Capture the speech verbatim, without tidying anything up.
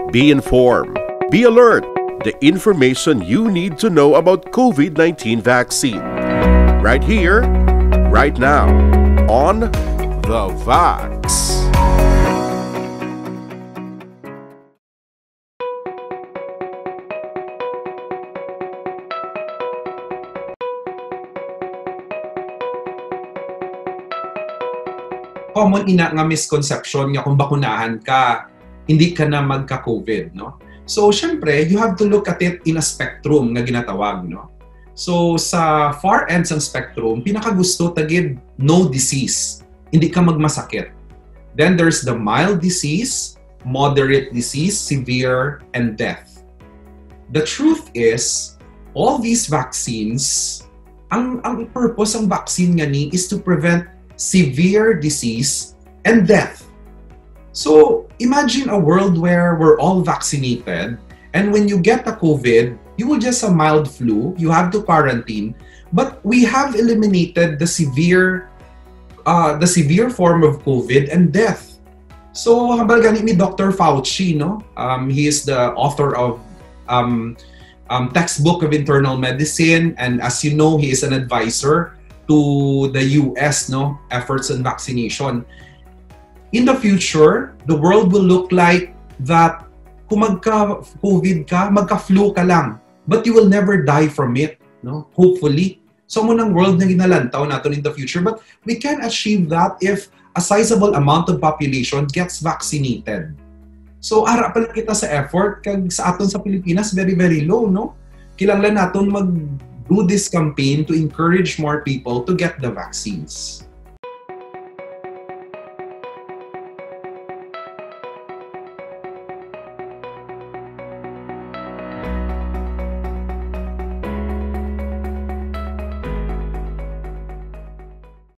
Be informed. Be alert. The information you need to know about COVID nineteen vaccine. Right here, right now, on The Vax. Common ina nga misconception nga kung bakunahan ka, hindi ka na magka-COVID, no? So, syempre, you have to look at it in a spectrum nga ginatawag, no? So, sa far end sang spectrum, pinakagusto ta gid no disease. Hindi ka magmasakit. Then there's the mild disease, moderate disease, severe, and death. The truth is, all these vaccines, ang, ang purpose ng vaccine nga ni is to prevent severe disease and death. So, imagine a world where we're all vaccinated, and when you get a COVID, you will just a mild flu, you have to quarantine, but we have eliminated the severe, uh, the severe form of COVID and death. So, hambal gani ni Doctor Fauci, no? Um, he is the author of um, um, textbook of internal medicine, and as you know, he is an advisor to the U S, no, efforts on vaccination. In the future, the world will look like that kung magka-COVID ka, magka-flu ka lang, but you will never die from it, no? Hopefully. So, mo nang world na ginalantaw naton in the future, but we can achieve that if a sizable amount of population gets vaccinated. So, ara pa lang kita sa effort, kag sa aton sa Pilipinas, very, very low, no? Kinahanglan naton mag do this campaign to encourage more people to get the vaccines.